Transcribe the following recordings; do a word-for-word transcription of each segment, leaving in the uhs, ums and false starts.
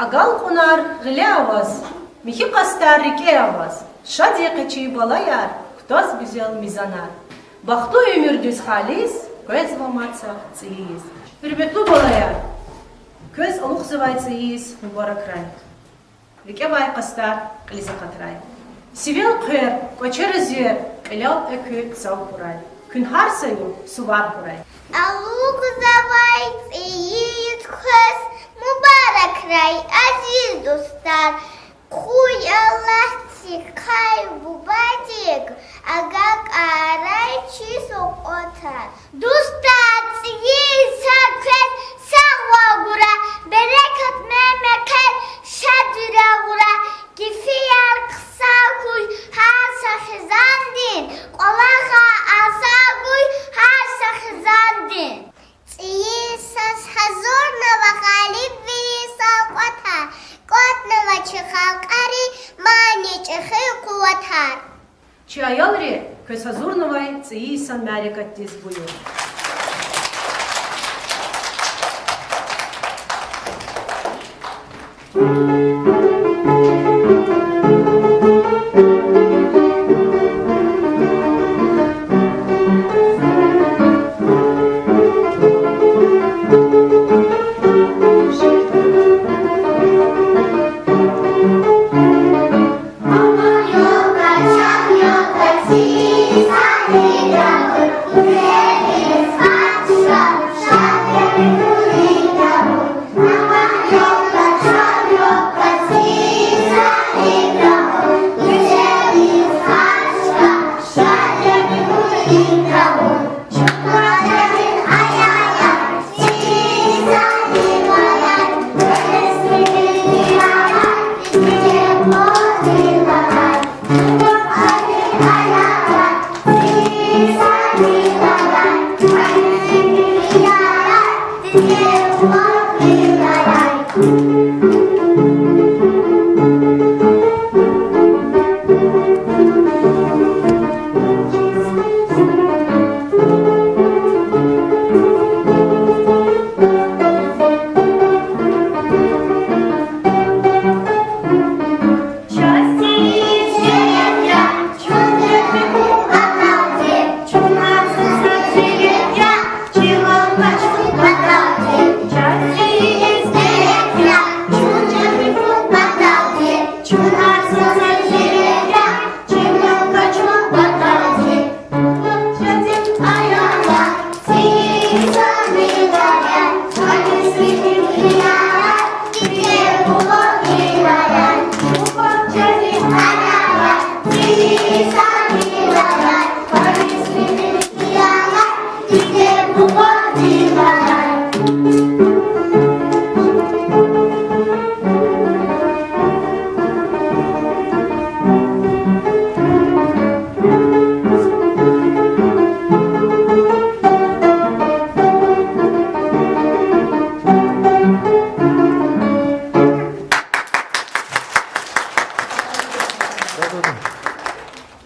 Агалкьунар гъиле аваз, михьи къастар рикӀе аваз, шад я къе чи балаяр, кутаз гуьзел мизанар. Бахтлу уьмуьрдиз халис, къвезва мад са цӀийи йис. Гьуьрметлу балаяр, квез алукьзавай цӀийи йис мубаракрай. РикӀе авай къастар кьилиз акъатрай. Сивел хъвер, кӀвачера зер, кьилел экуь цав хьурай. Куьн гьар са югъ сувар хьурай. Алукьзавай цӀийи йис квез мубаракрай, азиз дустар. Хъуй Аллагьди хъай бубадик агакьарай чи сукъватар. Дустар, цӀийи йисар квез сагъвал гурай, берекат мемекет шад вире гъурай, кефияр хъсан хьуй гьар са хизандин, кӀвалахар азан гуй гьар са хизандин. ЦӀийи йисаз гьазурнава гъалибвилин савкьватар, кӀватӀнава чи халкьари мани чӀехи къуватар. Чи аялри, квез гьазурнавай цӀийи йисан мярекатдиз буюр.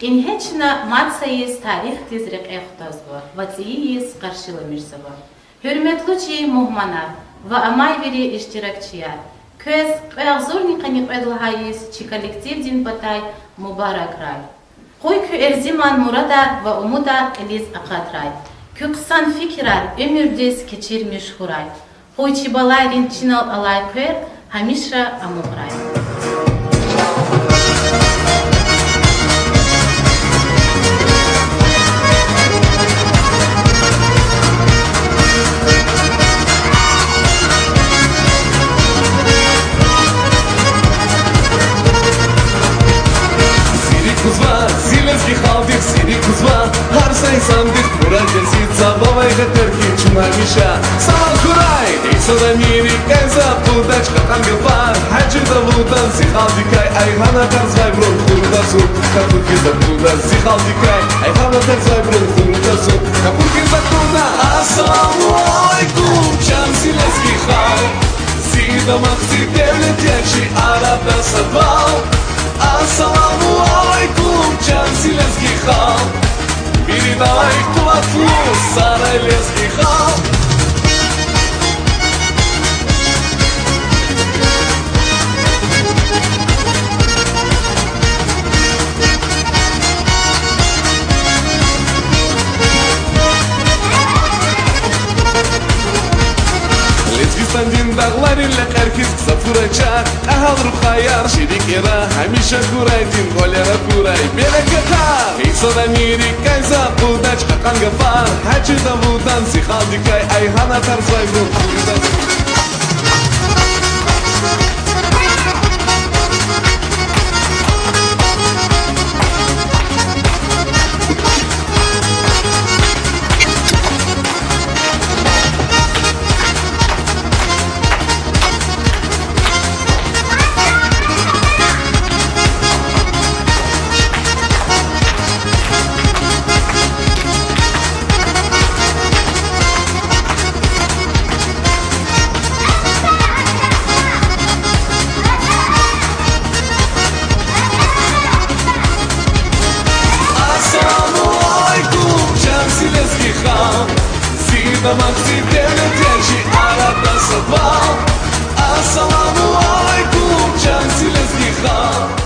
Ингье чна мад са йис тарихдиз рекье хутазва ва цӀийи йис къаршиламишзава. Гьуьрметлу чи мугьманар ва амай вири иштиракчияр, квез кьве агъзурни къанни кьвед лагьай йис чи коллективдин патай мубаракрай. Къуй куь эрзиман мурадар ва умудар кьилиз акъатрай. Куь хъсан фикирар уьмуьрдиз кечирмиш хьурай. Къуй чи балайрин чинал алай хъвер гьамиша амукьрай. Зи рикӀ гузва, зи лезги халкьдихъ зи рикӀ гузва, гьар са инсандихъ мурад я зи цававай гъетер хьиз чун гьамиша сагъ хьурай. Инсанар мийир къвезвай пудач, кьакьан гафар гьаждав лугьудай зи халкьдикай, айгьана тарзавайбурун хурудай зун, капуд гизвай пудач зи халкьдикай, айгьана тарзавайбурун хурудай зун, капуд гизвай пудач. Ассаламу алейкум, чан зи лезги халкь, зи дамах, зи девлет я чи арада сад вал. Ассаламу алейкум, чан зи лезги халкь, виридан къуватлу сарай лезги халкь. Агьал рухваяр, ширин кӀира, гьамиша хьурай, дин кӀвалера хьурай берекатар. Инсанар мийрикай за кьурдач кьакьан гафар, гьа чи Давудан зи халкьдикай айгьанатар зайбур. Ассаламу алейкум, чан зи лезги халкь, зи дамах, зи девлет я чи арада сад вал. Ассаламу алейкум, чан зи лезги халкь.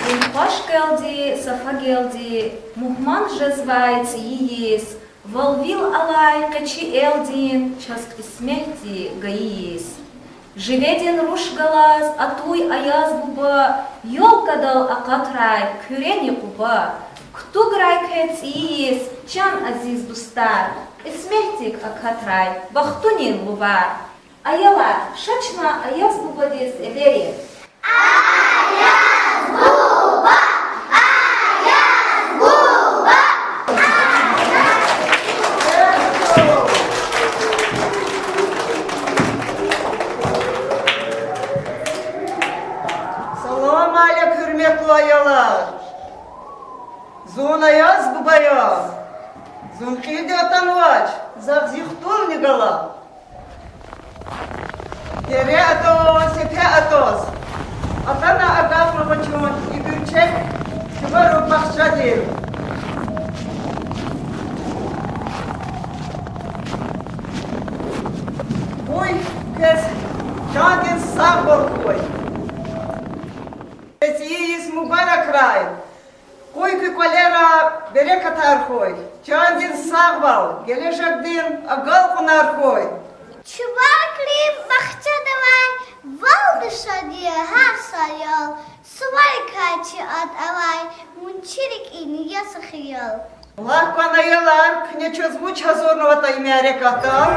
Дин хвашгелди, сафагелди, мугьман жезвай цӀийи йис, вал вил алай къе чи элдин, чаз кьисметди гайи йис. Живедин руш галаз атуй Аяз буба, ёлкадал акъатрай Куьрени Къуба. Кутуграй квез цӀийи йис, чан азиз дустар, кьисметдик акатрай бахтунин лувар. Аялар, ша чна Аяз бубадиз эверин. Салам алейк, гьуьрметлу аялар! Зун Аяз буба я. Зун кьилди Вач, заз зи хтулни гала. Дере атӀа, сепе атӀаз. Атана агакьнава чун и гуьрчег чувару бахчадив. Къуй квез чандин сагъвал хьуй. Квез и йис мубаракрай. Къуй куь кӀвалера берекатар хьуй. Чандин сагъвал, гележегдин агалкьунар хьуй. Чуварикрин бахчадавай вални шад я гьар са аял, суварикай чи ад авай, вун чи рикӀин я са хиял. Лагь кван, аялар, куьне чаз вуч гьазурнаватӀа и мярекатдал?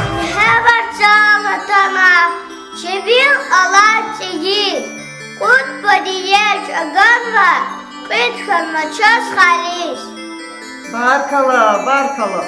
Ингье варцал атана чи вил алай цӀийи, кьуд бадиеж аганва, кьуьд хьанва чаз халис. Баркалла, баркалла.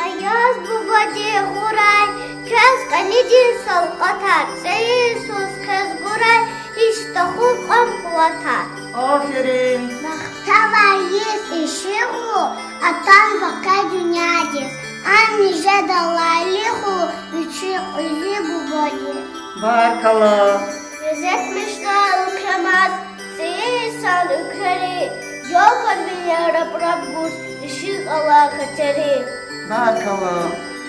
Аяз бубади гъурай квез кӀанидин савкьватар, цӀийи йисуз квез гурай иштаху кьван къуватар. Аферин. Бахтавар йис ишигъу атанва къе дуьньядиз, ам нижеда лайлихъу вичин кьуьзуь бубади. Баркалла. Лезетмишда уьлквемаз цӀийи йисан уьлквери, ёлкадин яраб-раб гуз ишигъ алай хатери. Баркалла.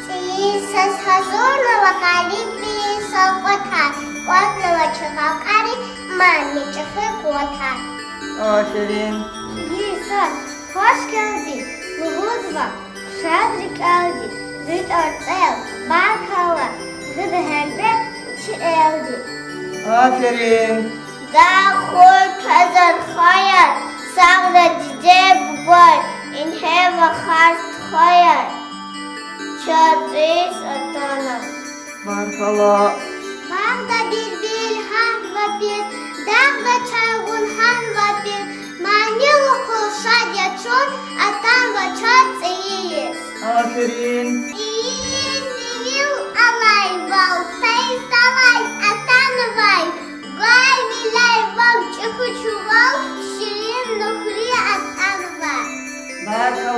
ЦӀийи йисаз гьазурнава гъалибвилин савкьватар, кӀватӀнава чи халкьари мани чӀехи къуватар. Аферин. ЦӀийи йисаз хваш кӀелди лугьузва шад рикӀелди, ви тӀварцӀел баркалла, гъида гьелбет чи элди. Аферин. Дагъ, хуьр, квез архаяр, сагърай диде-бубаяр, ингье вахар, стхаяр чаз цӀийи йис атана. Баркалла. Багъда билбил гьанва пис, дагъда чаргъун гьанва пис, манилу къул шад я чун, атанва чаз цӀийи йис. Аферин. ЦӀийи йис зи вил алай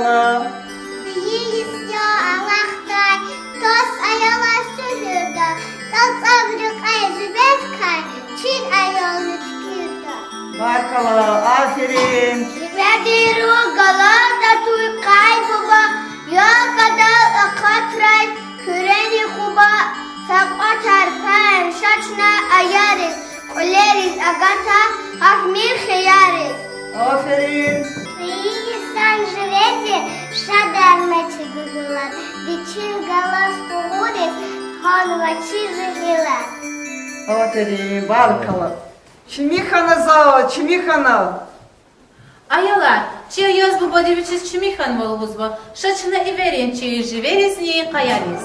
Ийиз я алахъдай, таз аялар суьгьуьрда, цӀалцӀамри кьве живедикай, чил аялни туькӀуьрда. Баркалла, аферин. Живедин руьгь галаз атуй Къай буба, ёлкадал акъатрай Куьрени Къуба, са кьватар пайм ша чна аяриз, кьуьлериз агата гьахьмир хияриз. Аферин. Ийиз я живедин шадармечи гуьгьуьлар, вичин галаз тугъуриз гьанва чи жегьилар. Аферин, баркалла. Чими хьана за, чими хьана. Аялар, чи Аяз бубади вичиз чими хьанва лугьузва, ша чна эверин чи живедизни къаяриз.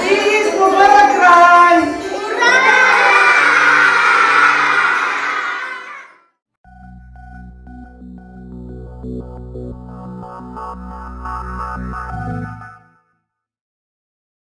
Ийиз мубаракрай!